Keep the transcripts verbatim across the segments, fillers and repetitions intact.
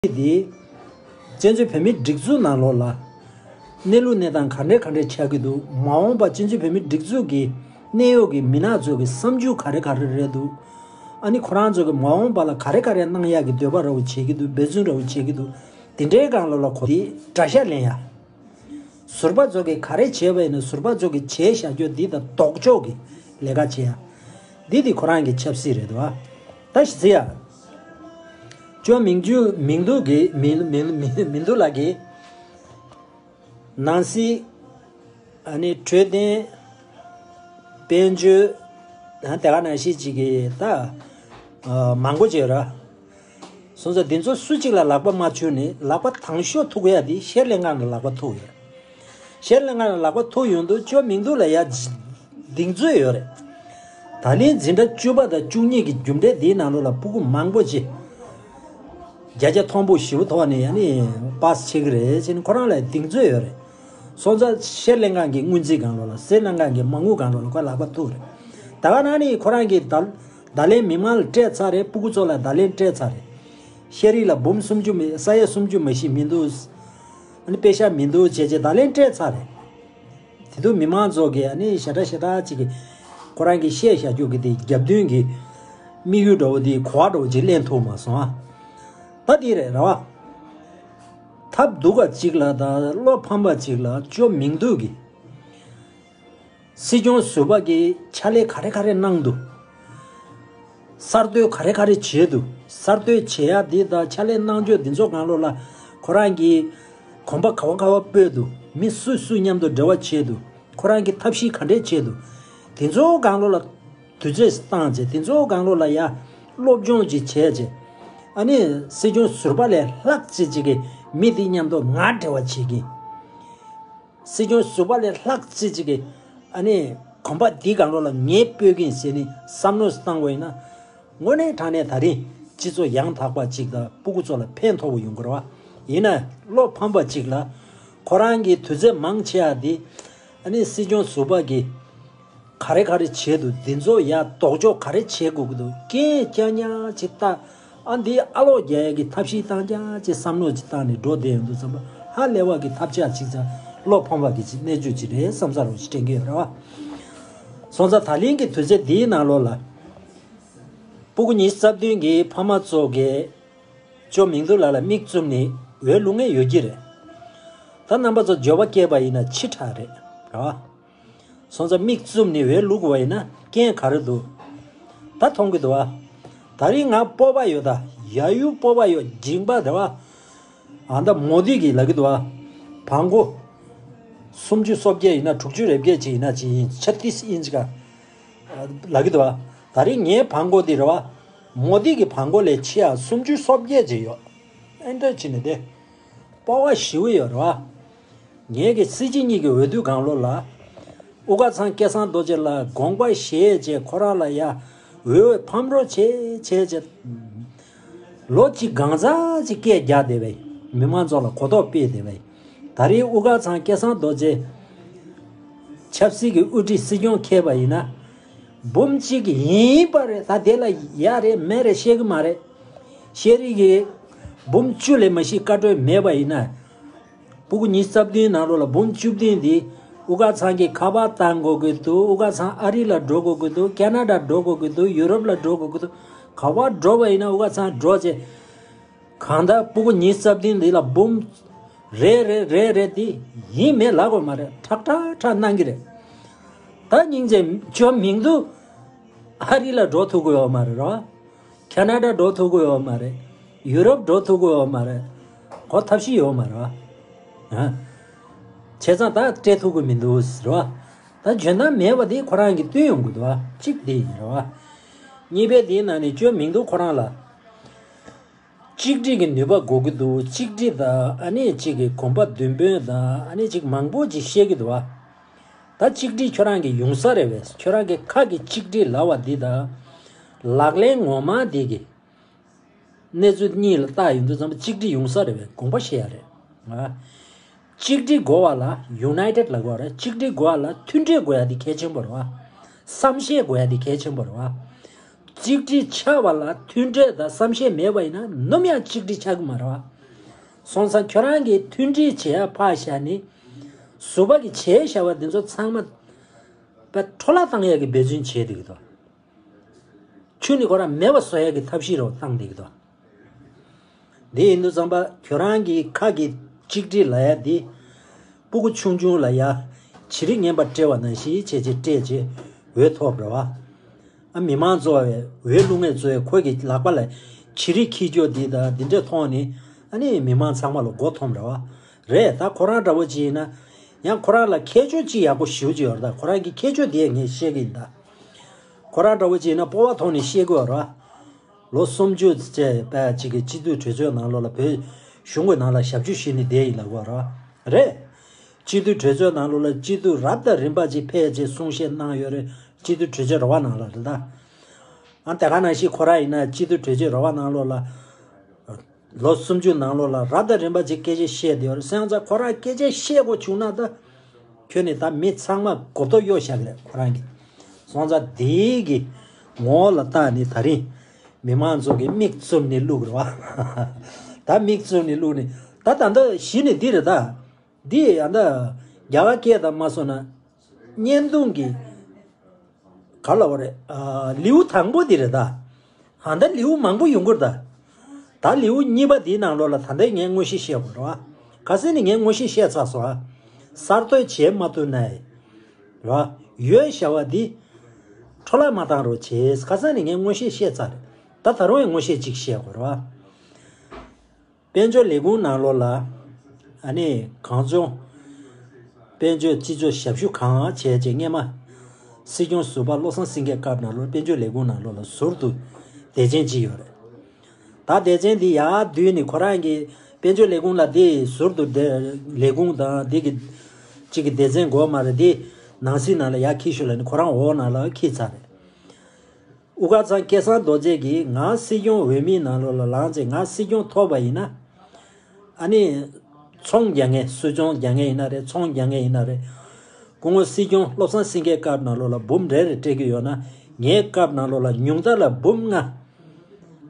འདི་བཙན་བྱོལ་བོད་མིའི་སྒྲིག་འཛུགས་ནང་ལོགས་ལ་གནས་ལུགས་གནས་སྟངས་ག་འདྲ་ག་འདྲ་ཆགས་ཀྱི་འདུག་མ་འོངས་པ་བཙན་བྱོལ་བོད་མིའི་སྒྲིག་འཛུགས་ཀྱི་གནད་ཡོད་ཀྱི་མི་སྣ་ཚོ་གི་བསམ་ཚུལ་ག་རེ་ག་རེ་རེད་འདུག་ཨ་ནི་ཁོ་རང་ཚོ་གི་མ་འོངས་པ་ལ་ག་རེ་ག་རེ་གནང་ཡག་གི་འདོད་པ་ར་བོ་བྱེད་ཀྱི་འདུག་འབད་བརྩོན་ར་བོ་བྱེད་ཀྱི་འདུག་དེ་འདྲའི་སྒང་ལོགས་ལ་གོ་དེ་དགྲ་ཤ་ལེན་ཡ། ཟུར་པ་ཚོ་གིས་ག་རེ་བྱས་པ་ཡིན་ན་ཟུར་པ་ཚོ་གིས་བྱས་བཞག་རྒྱུ་འདི་དང་ལྡོག་ཕྱོགས་ཀྱི་ལས་ཀ་བྱེད་ཡ། འདི་དེ་ཁོ་རང་གི་ཆབ་སྲིད་རེད་འདུག་ཨ། ད་ཞི་ཚི་ཡ། ཅོ་མིང་ཇུ་མིང་འདུག་གི་མིང་མིང་མིང་མིང་འདུག་ལགས་ཀྱི། ནང་སྲིད། ཨ་ནི་འཕྲོད་བསྟེན། དཔལ་འབྱོར། ཨ་དེ་ག་ནང་བཞིན་ཅིག་གི་ད། ཨ་མང་པོ་བྱས་ར། སོང་ཙང་འདི་ཚོ་སུ་གཅིག་ལ་ལག་པ་མ་འཆོལ་ནས་ལག་པ་དང་ཤོས་ཐུག་ཡ་འདི་ཤར་གླིང་སྒང་ལ་ལག་པ་ཐུག་ཡོད། ཤར་གླིང་སྒང་ལ་ལག་པ་ཐུག་ཡོང་དུས་ཅོ་མིང་འདུག་ལ་ཡ་གདེང་ཚོད་ཡོད་རེད། ད་ལན་འཛིན་གྲྭ་བཅུ་པ་དང་བཅུ་གཉིས་ཀྱི་རྒྱུགས་འབྲས་འདིའི་ནང་ལོགས་ལ་ཕྲུ་གུ་མང་པོ་ཅིག་བརྒྱ་ཆ་མཐོན་པོ་ཞེ་པོ་ཐོག་ནས་ཡ་ནི་པཱ་སི་བྱེད་ཀྱི་རེད་ཅེས་ནི་ཁོ་རང་ལ་གདེང་ཚོད་ཡོད་རེད། སོང་ཙང་ཤར་གླིང་སྒང་གི་སྔོན་རྩིས་སྒང་ལོགས་ལ་སེར་གླིང་སྒང་གི་མ་དངུལ་སྒང་ལོགས་ལ་ཁོ་ལག་པ་ཐུག་རེད། ད་ག་ནང་ནས་ཁོ་རང་གིས་བརྡ་བརྡ་ལན་མི་མང་ལ་སྤྲད་ཚར་རེད། ཕྲུ་གུ་ཚོ་ལ་བརྡ་ལན་སྤྲད་ཚར་རེད། ཤེས་རིག་ལ་འབུམ་སུམ་ཅུ་མི་ས་ཡ་སུམ་ཅུ་མ་ཞིག་མི་འདུག་ཨ་ནི་པེ་ཤག་མི་འདུག་བྱས་བྱས་བརྡ་ལན་སྤྲད་ཚར་རེད། དེ་དུས་མི་མང་ཚོ་གིས་ཨ་ནི་ཞེ་དྲག་ཞེ་དྲག་ཅིག་གིས་ཁོ་རང་གིས་བཤད་བཞག་རྒྱུ་གི་དེ་རྒྱབ་མདུན་གྱི་དམིགས་ཡུལ་འདྲ་བོ་དེ་གོ་བ་འདྲ་བོ་ཅིག་ལེན་ཐུབ་མ་སོང་ཨ། ད་དེ་རེད་ར་བ། ཐབས་སྡུག་པ་ཅིག་ལ་དང་བློ་ཕམ་པ་ཅིག་ལ་ཅོ་མིང་འདུག་གི། སྲིད་སྐྱོང་ཟུར་པ་གིས་ཕྱག་ལས་ག་རེ་ག་རེ་གནང་འདུག་གསར་གཏོད་ག་རེ་ག་རེ་བྱས་འདུག་གསར་གཏོད་བྱེད་ཡ་འདི་དང་ཕྱག་ལས་གནང་ཕྱོགས་འདི་ཚོ་སྒང་ལོགས་ལ་ཁོ་རང་གིས་གོམ་པ་ག་བ་ག་བ་སྤོས་འདུག་མི་སུ་སུ་མཉམ་དུ་འབྲེལ་བ་བྱས་འདུག་ཁོ་རང་གིས་ཐབས་ཤེས་ག་འདྲས་བྱས་འདུག་དེ་ཚོ་སྒང་ལོགས་ལ་དུས་ཚོད་བཏང་བྱས་དེ་ཚོ་སྒང་ལོགས་ལ་ཡ་སློབ་སྦྱོང་ཅིག་བྱས་བྱས། ཨ་ནི་སྲིད་སྐྱོང་ཟུར་པ་ལས་ལྷག་ཅིག་ཅིག་གིས་མི་དེ་མཉམ་དུ་ང་འབྲེལ་བ་བྱེད་ཀྱིན། སྲིད་སྐྱོང་ཟུར་པ་ལས་ལྷག་ཅིག་ཅིག་གིས་ཨ་ནི་གོམ་པ་འདིའི་སྒང་ལོགས་ལ་ངས་སྤོས་ཀྱིན་ཟེར་ནས་བསམ་བློ་བཏང་བ་ཡིན་ན། དངོས་གནས་དྲང་གནས་ད་རིང་སྤྱི་ཚོགས་ཡང་དག་པ་ཅིག་དང་ཕྲུ་གུ་ཚོ་ལ་ཕན་ཐོགས་པ་ཡོང་གི་རེད་བ། ཡིན་ན་བློ་ཕམ་པ་ཅིག་ལ་ཁོ་རང་གི་དུས་ཚོད་མང་ཆེ་བ་འདི་ཨ་ནི་སྲིད་སྐྱོང་ཟུར་པ་གིས་ག་རེ་ག་རེ་བྱས་འདུག་འདི་ཚོ་ཡ་ལྡོག་ཕྱོགས་ག་རེ་བྱེད་དགོས་ཀྱི་འདུག་རྐྱེན་རྐྱང་རྐྱང་ཅིག་ལྟ། ཨ་འདི་ཨ་ལོག་རྒྱག་ཡས་ཀྱི་ཐབས་ཤེས་བཏང་རྐྱང་ཅིག་བསམ་བློ་ཅིག་བཏང་ནས་འགྲོ་བསྡད་ཡོང་དུས་ཙམ་པ་ཧ་ལས་པ་གི་ཐབས་ཆག་ཅིག་ཙམ་བློ་ཕམ་པ་གི་ཅིག་གནས་ཚུལ་ཅིག་རེད་བསམ་ས་རུ་ཞིག་དྲན་གྱི་ཡོད་རེད་བ། སོང་ཙང་ད་ལན་གྱི་དུས་ཚོད་འདིའི་ནང་ལོགས་ལ་ཕྲུ་གུ་ཉི་ཤུ་རྩ་བདུན་གྱི་ཕ་མ་ཚོ་གིས་ཅོ་མིང་འདུག་ལ་ལ་མིག་བཙུམ་ནས་འོས་བླུག་མཁན་ཡོད་ཀྱི་རེད། ད་རྣམ་པ་ཚོ་འགྱོད་པ་སྐྱེས་པ་ཡིན་ན་ཕྱི་དྲགས་རེད་ར། སོང་ཙང་མིག་བཙུམ་ནས་འོས་བླུག་པ་ཡིན་ན་རྐྱེན་ག་རེ་འདུག་ད་མཐོང་གི་འདུག་བ། ད་རིང་ང་སྤོབས་པ་ཡོད་ད། ཡ་ཡུ་སྤོབས་པ་ཡོད་མཇིང་པ་དེ་བ། ཨ་ད་མོ་དི་གིས་ལབ་ཀྱི་འདུག་བ། བང་གོ། སུམ་ཅུ་སོ་བརྒྱད་ཡིན་ན་དྲུག་ཅུ་རེ་བརྒྱད་ཅིག་ཡིན་ན་ཅི་ཡིན་ཆ་ཏིས་ཨིན་ཅི་ག་ལབ་ཀྱི་འདུག་བ། ད་རིང་ངའི་བང་གོ་འདི་རེད་བ། མོ་དི་གི་བང་གོ་ལས་ཆེ་ཡ་སུམ་ཅུ་སོ་བརྒྱད་ཅིག་ཡོད། ཨེ་འདྲ་ཅི་ནས་དེ། སྤོབས་པ་ཞེ་པོ་ཡོད་རེད་བ། ངེད་ཀྱི་སྲིད་སྤྱི་གཉིས་ཀྱི་འོས་བསྡུ་སྒང་ལོགས་ལ། དབུ་དཀར་ཚང་སྐལ་བཟང་རྡོ་རྗེ་ལ་དགོངས་པ་བཞེས་བྱས་ཁོ་རང་ལ་ཡ་འོས་ཕམ་རོགས་བྱེད་བྱེད་བྱེད། ལོ་གཅིག་གང་ཟག་ཅིག་སྐད་རྒྱག་བསྡད་པས་མི་མང་ཚོ་ལ་གོ་རྟོགས་སྤེལ་བསྡད་པས། ད་རེས་དབུ་དཀར་ཚང་སྐལ་བཟང་རྡོ་རྗེ་ཆབ་སྲིད་ཀྱི་དབུ་ཁྲིད་སྲིད་སྐྱོང་འཁེལ་བ་ཡིན་ན། འབུམ་གཅིག་ཡིན་པ་རེད། ད་དེ་ལ་ཡ་རེད་མེད་རེད་བཤད་གི་མ་རེད། ཤེས་རིག་གི་འབུམ་བཅུ་ལས་མ་ཤེས་བཀའ་འཁྲོལ་མེད་པ་ཡིན་ན། ཕྲུ་གུ་ཉི་ཤུ་རྩ་བདུན་ནང་ལོགས་ལ་འབུམ་བཅུ་བདུན་འདི་དབུ་དཀར་ཚང་གི་ཁ་པར་བཏང་དགོས་ཀྱི་འདུག་དབུ་དཀར་ཚང་ཨ་རི་ལ་འགྲོ་དགོས་ཀྱི་འདུག་ཁེ་ན་ཌ་འགྲོ་དགོས་ཀྱི་འདུག་ཡུ་རོབ་ལ་འགྲོ་དགོས་ཀྱི་འདུག་ག་པར་འགྲོ་བ་ཡིན་ན་དབུ་དཀར་ཚང་འགྲོ་བྱས། གང་ལྟར་ཕྲུ་གུ་ཉི་ཤུ་རྩ་བདུན་འདི་ལ་འབུམ་རེ་རེ་རེ་རེ་འདི་ཡིན་མེད་ལབ་དགོས་མ་རེད། ཁྲག་ཁྲག་ཁྲག་གནང་གི་རེད། ད་སྙིང་རྗེ་ཅོ་མིང་འདུག་ཨ་རི་ལ་འགྲོ་ཐུབ་ཀྱི་ཡོད་མ་རེད་རོ། ཁེ་ན་ཌ་འགྲོ་ཐུབ་ཀྱི་ཡོད་མ་རེད། ཡུ་རོབ་འགྲོ་ཐུབ་ཀྱི་ཡོད་མ་རེད། གོ་ཐབས་ཤེས་ཡོད་མ་རེད་བ། ཨ། བྱས་ཙང་ད་སྤྲད་ཐུབ་ཀྱི་མི་འདུག་ཟེར་བ། ད་འཇོན་ཐང་མེད་པ་དེ་ཁོ་རང་གིས་སྟོན་ཡོང་གི་འདུག་བ། གཅིག་དེ་ཡིན་རེད་བ། གཉིས་པའི་དེའི་ནང་ནས་ཅོ་མིང་འདུག་ཁོ་རང་ལ། གཅིག་སྒྲིལ་གྱི་ནུས་པ་དགོས་ཀྱི་འདུག་གཅིག་སྒྲིལ་དང་ཨ་ནེ་གཅིག་གི་གོམ་པ་མདུན་སྤོས་དང་ཨ་ནེ་གཅིག་མང་པོ་ཅིག་བཤད་ཀྱི་འདུག་བ། ད་གཅིག་སྒྲིལ་ཁྱོད་རང་གི་ཡོང་ས་རེད་བས། ཁྱོད་རང་གི་ཁ་གི་གཅིག་སྒྲིལ་ལབ་པ་འདི་དང་། ལག་ལེན་ངོ་མ་འདི་གི་གནས་ཚུལ་གཉིས་ལ་བལྟ་ཡོང་དུས་ཙམ་པ་གཅིག་སྒྲིལ་ཡོང་ས་རེད་བས། དགོངས་པ་བཞེས་ཡ་རེད། ཨ། གཅིག་སྒྲིལ་དགོས་པ་ལ་ཡུ་ནའི་ཊེཌ་ལབ་དགོས་རེད། གཅིག་སྒྲིལ་དགོས་པ་ལ་མཐུན་སྒྲིལ་དགོས་ཡ་དེ་གལ་ཆེན་པོ་རེད་བ། བསམ་ཤེས་དགོས་ཡ་དེ་གལ་ཆེན་པོ་རེད་བ། གཅིག་སྒྲིལ་ཆགས་པ་ལ་མཐུན་སྒྲིལ་དང་བསམ་ཤེས་མེད་པ་ཡིན་ན་ནམ་ཡང་གཅིག་སྒྲིལ་ཆགས་ཀྱི་མ་རེད་ སོང་ཙང་ཁྱོད་རང་གིས་མཐུན་སྒྲིལ་བྱེད་ཡ་ཕར་བཞག་ནི། ཟུར་པ་གི་བྱས་བཞག་པ་འདི་ཚོ་ཚང་མ་པ་འཕྲོ་བརླག་བཏང་ཡ་གི་འབད་བརྩོན་བྱས་འདུག་གི་དོ། ཆུ་ནི་ཁོ་རང་མེད་པ་བཟོ་ཡ་གི་ཐབས་ཤེས་རོ་བཏང་འདུག་གི་དོ། འདི་ཡིན་དུས་ཙམ་པ་ཁྱོད་རང་གི་ཁ་གི་གཅིག་སྒྲིལ་ལབ་ཡ་འདི། སྤུ་གུ་ཆུང་ཆུང་ལ་ཡ། བྱི་རིལ་ངན་པ་སྤྲད་པ་ནང་བཞིན་བྱས་བྱས་སྤྲད་བྱས་འོས་ཐོབ་རེད་བ། ཨ་མི་མང་ཚོ་བས་འོས་བླུག་མཁན་ཚོས་ཁོ་གི་ལག་པ་ལ་བྱི་རིལ་འཁྱེར་རྒྱུ་འདི་དང་འདི་འདྲ་མཐོང་ནས་ཨ་ནི་མི་མང་ཚང་མ་ལ་མགོ་འཐོམ་རེད་བ། རེད་ད་ཁོ་རང་འདྲ་བོ་ཅིག་ཡིན་ན། ཡང་ཁོ་རང་ལ་ཁྱད་ཆོས་ཅིག་ཡག་པོ་ཞེ་པོ་ཅིག་ཡོད་རེད་ད། ཁོ་རང་གི་ཁྱད་ཆོས་དེ་ངས་བཤད་གི་ཡིན་ད། ཁོ་རང་འདྲ་བོ་ཅིག་ཡིན་ན་སྤོབས་པ་ཐོག་ནས་བཤད་དགོས་རེད་བ། ལོ་སུམ་ཅུ་བཅས་པ་གཅིག་གི་སྤྱི་འཐུས་གྲོས་ཚོགས་ནང་ལོགས་ལ་བོད་གཞུང་གི་ནང་ལ་ཞབས་ཞུ་ཞུས་ནས་བསྡད་ཡིན་ལབ་དགོས་རེད་བ། རེད། སྤྱི་འཐུས་གྲོས་ཚོགས་ནང་ལོགས་ལ་སྤྱི་འཐུས་རབ་དང་རིམ་པ་ཅིག་ཕེབས་རྗེས་གསུང་བཤད་གནང་ཡོད་རེད། སྤྱི་འཐུས་གྲོས་ཚོགས་ར་བ་ནང་ལ་རེད་ད། ཨ་དེ་ག་ནང་བཞིན་ཁོ་རང་ཡིན་ན་སྤྱི་འཐུས་གྲོས་ཚོགས་ར་བ་ནང་ལོགས་ལ། ལོ་སུམ་ཅུ་ནང་ལོགས་ལ་རབ་དང་རིམ་པ་ཅིག་སྐད་ཆ་བཤད་བསྡད་ཡོད་རེད། སོང་ཙང་ཁོ་རང་སྐད་ཆ་བཤད་དགོས་བྱུང་ན་ད། ཁྱོད་ནི་ད་མི་ཚང་མ་གོ་རྟོགས་གཡོ་བཞག་གི་རེད་ཁོ་རང་གིས། སོང་ཙང་དེའི་གི་ངོ་བོ་ལ་བལྟས་ནས་ད་རིང་མི་མང་ཚོ་གིས་མིག་བཙུམ་ནས་བླུགས་རེད་བ། ད་མིག་བཙུམ་ནས་བླུགས་ནས་ད་ད་ལྟ་གཞི་ནས་འདི་རེད་ད། འདི་ཡང་ད་རྒྱ་གར་སྐད་དང་མ་སོང་ན། བརྙན་ཐུང་གི་ག་ལ་བ་རེད། ཨ་ལེའུ་དང་པོ་འདི་རེད་ད། ཧ་ད་ལེའུ་མང་པོ་ཡོང་གི་རེད་ད། ད་ལེའུ་གཉིས་པ་འདིའི་ནང་ལོགས་ལ་ད་ལྟའི་ངས་དངོས་གཞི་བཤད་དགོས་རེད་བ། ཁ་སང་ནས་ངས་དངོས་གཞི་བཤད་ཚར་སོང་ཨ། གསར་གཏོད་བྱེད་མ་ཐུབ་ན་ཡི། རེད་བ། ཡོད་བྱ་བ་འདི། འཕྲོ་བརླག་མ་བཏང་རོགས་བྱེད། ཁ་སང་ནས་ངས་དངོས་གཞི་བཤད་ཚར་རེད། ད་ད་རུང་ཡང་དངོས་གཞི་གཅིག་བཤད་དགོས་རེད་བ། དཔལ་འབྱོར་ལས་ཁུངས་ནང་ལོགས་ལ། ཨ་ནི་གངས་ལྗོངས་དཔལ་འབྱོར་སྤྱི་ཚོགས་ཞབས་ཞུ་ཁང་བྱས་རྗེས་སྔས་མ། སྲིད་སྐྱོང་ཟུར་པ་བློ་བཟང་སེང་གེའི་སྐབས་ནང་ལོགས་དཔལ་འབྱོར་ལས་ཁུངས་ནང་ལོགས་ལ་ཟུར་དུ་སྡེ་ཚན་གཅིག་ཡོད་རེད། ད་སྡེ་ཚན་འདི་ཡར་བསྡུས་ནས་ཁོ་རང་གི་དཔལ་འབྱོར་ལས་ཁུངས་ལ་འདི་ཟུར་དུ་སྡེ་ལས་ཁུངས་དང་འདི་གི་གཅིག་གི་སྡེ་ཚན་དགོས་མ་རེད། འདི་ནང་སྲིད་ནང་ལ་ཡར་འཁྱེར་ཤོག་ལབ་ནས་ཁོ་རང་འོག་ནང་ལ་འཁྱེར་ཚར་རེད། དབུ་དཀར་ཚང་སྐལ་བཟང་རྡོ་རྗེ་གིས་ང་སྲིད་སྐྱོང་འོས་མིའི་ནང་ལོགས་ལ་ལངས་རྗེས་ང་སྲིད་སྐྱོང་ཐོབ་པ་ཡིན་ན། ཨ་ནི། ཚོང་རྒྱག་མཁན་གསོ་སྐྱོང་རྒྱག་མཁན་ཡིན་ན་རེད། ཚོང་རྒྱག་མཁན་ཡིན་ན་རེད། སྐུ་ངོ་སྲིད་སྐྱོང་བློ་བཟང་སེང་གེའི་སྐབས་ནང་ལོགས་ལ་འབུམ་རེ་རེ་སྤྲད་ཀྱི་ཡོད་ན། ངའི་སྐབས་ནང་ལོགས་ལ་ཉུང་མཐའ་ལ་འབུམ་ལྔ།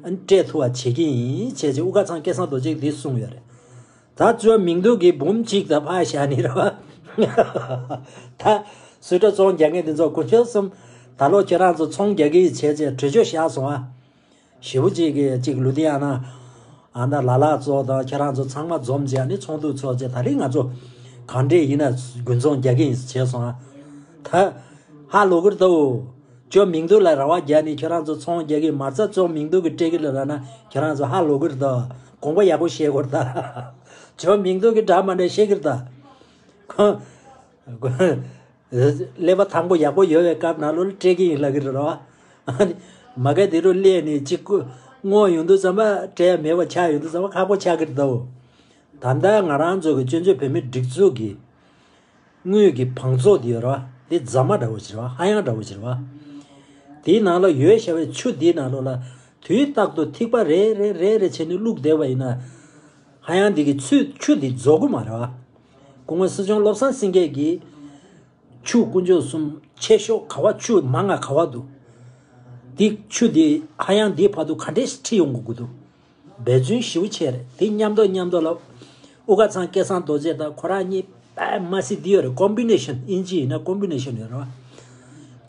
ཨ་ནི་སྤྲད་ཐུབ་པ་བྱེད་ཀྱི་ཡིན་བྱས་རྗེས་དབུ་དཀར་ཚང་སྐལ་བཟང་རྡོ་རྗེ་གིས་འདི་གསུངས་ཡོད་རེད། ད་ཅོ་མིང་འདུག་གི་འབུམ་གཅིག་ད་ཕར་བཞག་ནི་རེད་བ། ད་སུ་འདྲ་ཚོང་རྒྱག་མཁན་དེ་ཚོ་དཀོན་མཆོག་གསུམ། ད་ལོ་ཁྱེད་རང་ཚོ་ཚོང་རྒྱག་གི་ཡིན་བྱས་རྗེས་གྲོས་ཆོད་བཞག་སོང་ཨ། ཞེ་པོ་གཅིག་གིས་གཅིག་ལུ་དི་ཡ་ན། ཨ་ད་ལ་ལགས་ཚོ་དང་ཁྱེད་རང་ཚོ་ཚང་མ་འཛོམས་བྱས་ནི་ཚོགས་འདུ་ཚོགས་བྱས་ད་རིང་ང་ཚོ་གང་འདྲས་ཡིན་ན་དགུན་ཚོང་རྒྱག་གི་ཡིན་བྱས་སོང་ཨ། ད་ཧ་ལོ་གིར་ད་འོ། ཅོ་མིང་འདུག་ལ་ར་བ་རྒྱག་ནི་ཁྱེད་རང་ཚོ་ཚོང་རྒྱག་གི་མ་རྩ་ཅོ་མིང་འདུག་གི་སྤྲད་གི་ལ་ར་ན་ཁྱེད་རང་ཚོ་ཧ་ལོ་གིར་ད། དགོངས་པ་ཡག་པོ་བཞེས་དགོས་ད། ཅོ་མིང་འདུག་གི་འདྲ་མ་འདྲ་བཤད་གིར་ད། ཁོ། ཀླད་པ་ཐང་པོ་ཡག་པོ་ཡོད་པའི་སྐབས་ནང་ལོ་ལ་སྤྲད་ཀྱི་ཡིན་ལབ་ཀྱི་རེད་རོ། མ་ག་དེ་རུ་སླེབས་ནས་གཅིག་སྐུ་སྔོ་ཡོང་དུས་ཙམ་པ་སྤྲད་ཡ་མེད་པ་ཆགས་ཡོང་དུས་ཙམ་པ་ཁག་པོ་ཆགས་ཀྱི་རེད་དོ། ད་ལྟ་ང་རང་ཚོ་གི་སྤྱི་ཚོགས་བོད་མི་སྒྲིག་འཛུགས་ཀྱི་དངུལ་གྱི་བང་མཛོད་དེ་ཡོད་རེད་བ། དེ་རྫ་མ་འདྲ་བོ་ཞིག་རེད་བ། ཧ་ཡང་འདྲ་བོ་ཞིག་རེད་བ། དེའི་ནང་ལ་ཡོད་བྱ་བའི་ཆུ་དེའི་ནང་ལོགས་ལ་དུས་རྟག་ཏུ་ཐིགས་པ་རེ་རེ་རེ་རེ་བྱས་ནས་བླུགས་བསྡད་པ་ཡིན་ན། ཧ་ཡང་འདི་གི་ཆུ་ཆུ་འདི་རྫོགས་ཀྱི་མ་རེད་བ། སྐུ་ངོ་སྲིད་སྐྱོང་བློ་བཟང་སེང་གེ་གིས། ཆུ་དཀོན་མཆོག་གསུམ་ཆེ་ཤོས་ག་བ་ཆུ་མང་ང་ག་བ་འདུག་འདི་ཆུ་འདི་ཧ་ཡང་འདིའི་བར་དུ་ག་འདྲས་ཁྲིད་ཡོང་དགོས་ཀྱི་འདུག་འབད་བརྩོན་ཞེ་པོ་བྱས་རེད། དེ་མཉམ་དུ་མཉམ་དུ་ལ་དབུ་དཀར་ཚང་སྐལ་བཟང་རྡོ་རྗེ་དང་ཁོ་རང་གཉིས་པད་མ་སྲིད་འདི་ཡོད་རེད། ཀོམ་བི་ནེ་ཤོན། ཨིན་ཇི་ཡིན་ན་ཀོམ་བི་ནེ་ཤོན་ཡོད་རེད་བ།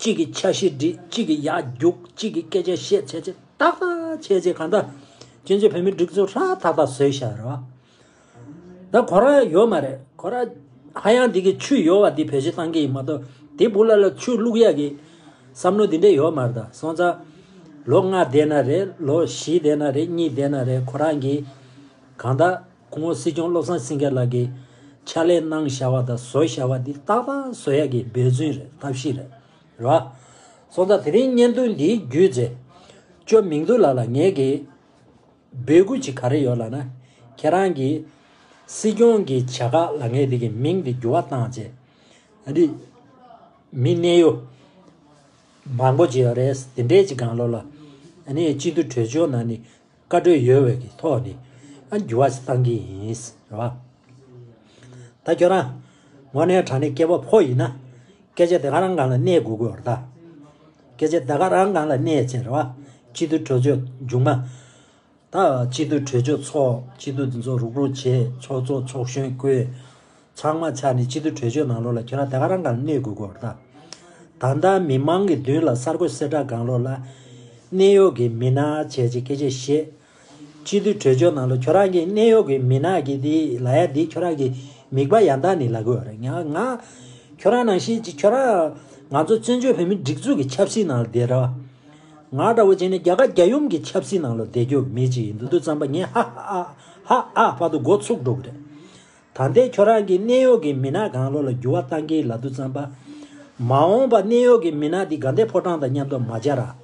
གཅིག་གིས་འཆར་གཞི་སྒྲིག་གཅིག་གིས་ཡར་རྒྱུག་གཅིག་གིས་སྐད་ཆ་བཤད་བྱས་བྱས་ཏག་ཏག་བྱས་བྱས་གང་ལྟར་སྤྱི་ཚོགས་བོད་མི་སྒྲིག་འཛུགས་ཧྲ་ཐག་ཐག་བཟོས་བཞག་རེད་བ། ད་ཁོ་རང་ཡོད་མ་རེད། ཁོ་རང་ཧ་ཡང་འདི་གི་ཆུ་ཡོད་བ་འདི་བེད་སྤྱོད་བཏང་གི་ཡིན་མ་གཏོགས་དེ་སྦུག་ལ་ལ་ཆུ་བླུག་ཡག་གི་བསམ་བློ་འདི་འདྲས་ཡོད་མ་རེད། ད་སོང་ཙང་ལོ་ལྔ་བསྡད་ན་རེད། ལོ་བཞི་བསྡད་ན་རེད། གཉིས་བསྡད་ན་རེད། ཁོ་རང་གིས་གང་ལྟར་སྐུ་ངོ་སྲིད་སྐྱོང་བློ་བཟང་སེང་གེ་ལགས་ཀྱིས་ཕྱག་ལས་གནང་བཞག་པ་དང་བཟོ་བཞག་པ་འདི་ཏག་ཏག་བཟོ་ཡག་གི་འབད་བརྩོན་རེད། ཐབས་ཤེས་རེད། རེད་བ། སོང་ཙང་དེ་རིང་བརྙན་ཐུང་འདིའི་བརྒྱུད་རྗེས་ཅོ་མིང་འདུག་ལགས་ལ་ངས་ཀྱིས། འབོད་སྐུལ་ཅིག་ག་རེ་ཡོད་ལབ་ན། ཁྱེད་རང་གིས་སྲིད་སྐྱོང་གི་བྱ་དགའ་ལབ་མཁན་དེ་གི་མིང་དེ་འགྱུར་བ་བཏང་རྗེས། ཨ་ནི་མི་གནད་ཡོད་མང་པོ་ཅིག་ཡོད་རེད། དེ་འདྲའི་ཅིག་སྒང་ལོགས་ལ་ཨ་ནི་སྤྱི་འཐུས་གྲོས་ཆོད་ནང་ནས་བཀའ་འཁྲོལ་ཡོད་པའི་གི་ཐོག་ནས་ཨ་འགྱུར་བ་ཞིག་བཏང་གི་ཡིན་རེད་བ། ད་ཁྱོད་རང་དངོས་གནས་དྲང་གནས་སྐྱེས་པ་ཕོ་ཡིན་ན་སྐད་ཆ་དེ་ག་རང་སྒང་ལ་གནས་དགོས་ཀྱི་ཡོད་རེད་ད། སྐད་ཆ་དེ་ག་རང་སྒང་ལ་གནས་བྱས་རེད་བ། སྤྱི་འཐུས་གྲོས་ཆོད་མཇུག་མ། ད་སྤྱི་འཐུས་གྲོས་ཆོད་ཚོགས། སྤྱི་འཐུས་འདི་ཚོ་རུག་རུག་བྱས། ཚོགས་གཙོ་ཚོགས་གཞོན་བསྐོས། ཚང་མ་ཆགས་ནས་སྤྱི་འཐུས་གྲོས་ཆོད་ནང་ལོགས་ལ་ཁྱོད་རང་དེ་ག་རང་ག་ལ་གནས་དགོས་ཀྱི་ཡོད་རེད་ད། ད་ལྟ་མི་མང་གི་མདུན་ལ་གསར་འགོད་གསལ་བསྒྲགས་སྒང་ལོགས་ལ་གནད་གཡོག་གི་མི་སྣ་བྱས་ཅིག་སྐད་ཆ་བཤད། སྤྱི་འཐུས་གྲོས་ཆོད་ནང་ལ་ཁྱོད་རང་གི་གནད་གཡོག་གི་མི་སྣ་གི་དེ་ལབ་ཡ་དེ་ཁྱོད་རང་གི་མིག་པ་ཡང་དག་ནས་ལབ་དགོས་རེད། ང་ང་ཁྱོད་རང་ནང་བཞིན་ཅིག་ཁྱོད་རང་ང་ཚོ་བཙན་བྱོལ་བོད་མིའི་སྒྲིག་འཛུགས་ཀྱི་ཆབ་སྲིད་ནང་ལ་བསྡད་ར། ང་འདྲ་བོ་བྱས་ནས་རྒྱ་གར་རྒྱལ་ཡུམ་གྱི་ཆབ་སྲིད་ནང་ལ་བསྡད་རྒྱུ་མི་ཅིག་ཡིན་འདུག་དུས་ཙམ་པ་ངས་ཧ་ཧ་ཨ་ཧ་ཨ་བར་དུ་འགོ་ཚུགས་འགྲོ་གི་རེད། ད་ལྟའི་ཁྱོད་རང་གི་གནད་གཡོག་གི་མི་སྣ་སྒང་ལོགས་ལ་འགྱུར་བ་གཏང་གི་ལབ་དུས་ཙམ་པ། མ་འོངས་པ་གནད་གཡོག་གི་མི་སྣ་འདི་དགའ་ལྡན་ཕོ་བྲང་དང་མཉམ་དུ་མ་སྦྱར་ར།